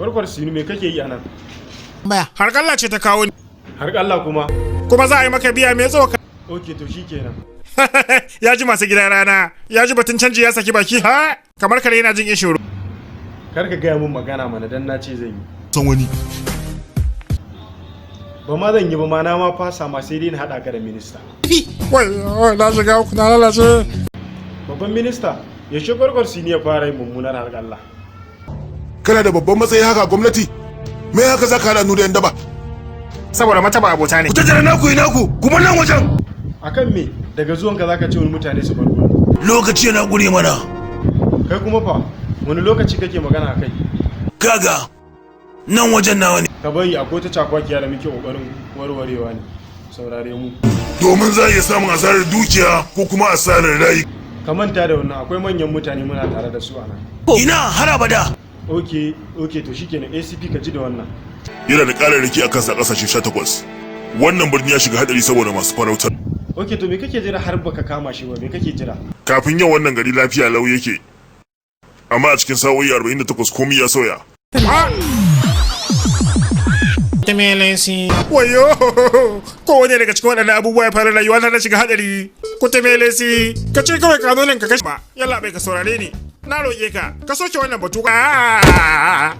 Kwarkwar Sinu, me kake yi anan? Har Allah ce ta kawo ni. Har Allah kuma. Kuma za a yi maka biya mai tsoka. Ok, to shikenan. Ya ji masu gidan rana, ya ji batun canji, ya saki baki ha kamar kare yana jin ishuru. Kar ka gaya mun magana mana dan na ce zan yi. San wani. Ba ma zan yi ba ma, na ma fasa ma, sai dai na haɗa ka da minista. Wai wai, na shiga uku, na lalace. Babban minista, yaushe Kwarkwar Sinu ya fara yin mummunar harƙalla? Kana da babban matsayi haka a gwamnati, me haka za ka haɗa nu da yan daba? Saboda mata ba abota ne. Ku tattara naku yi naku kuma nan wajen. Akan me daga zuwanka zaka ce wani mutane su bar gurin? Lokaci yana gure mana. Kai kuma fa, wani lokaci kake magana akai? Kaga, nan wajen nawa ne. Ka bari, akwai ta cakwakiya da muke kokarin warwarewa ne. Saurare mu. Domin za a iya samun asarar dukiya ko kuma asarar rai. Ka manta da wannan, akwai manyan mutane muna tare da su a nan. Ina har abada. Ok, to shikenan. ACP, ka ji da wannan. Yana da ƙararraki a kansa ƙasashe 18. Wannan birni ya shiga hadari saboda masu farautar. Ok, to me kake jira har baka kama shi ba? Me kake jira? Kafin yau wannan gari lafiya lau yake, amma a cikin sa'o'i 48 komai ya sauya. Kutumelesi. Wayo! Kowane daga cikin waɗannan abubuwa ya fara, rayuwa na shiga haɗari. Kutumelesi, ka ce kawai ka zo nan ka kashe ba. Yalla bai, ka saurare ni. Na roƙe ka, ka soke wannan batu. Ah!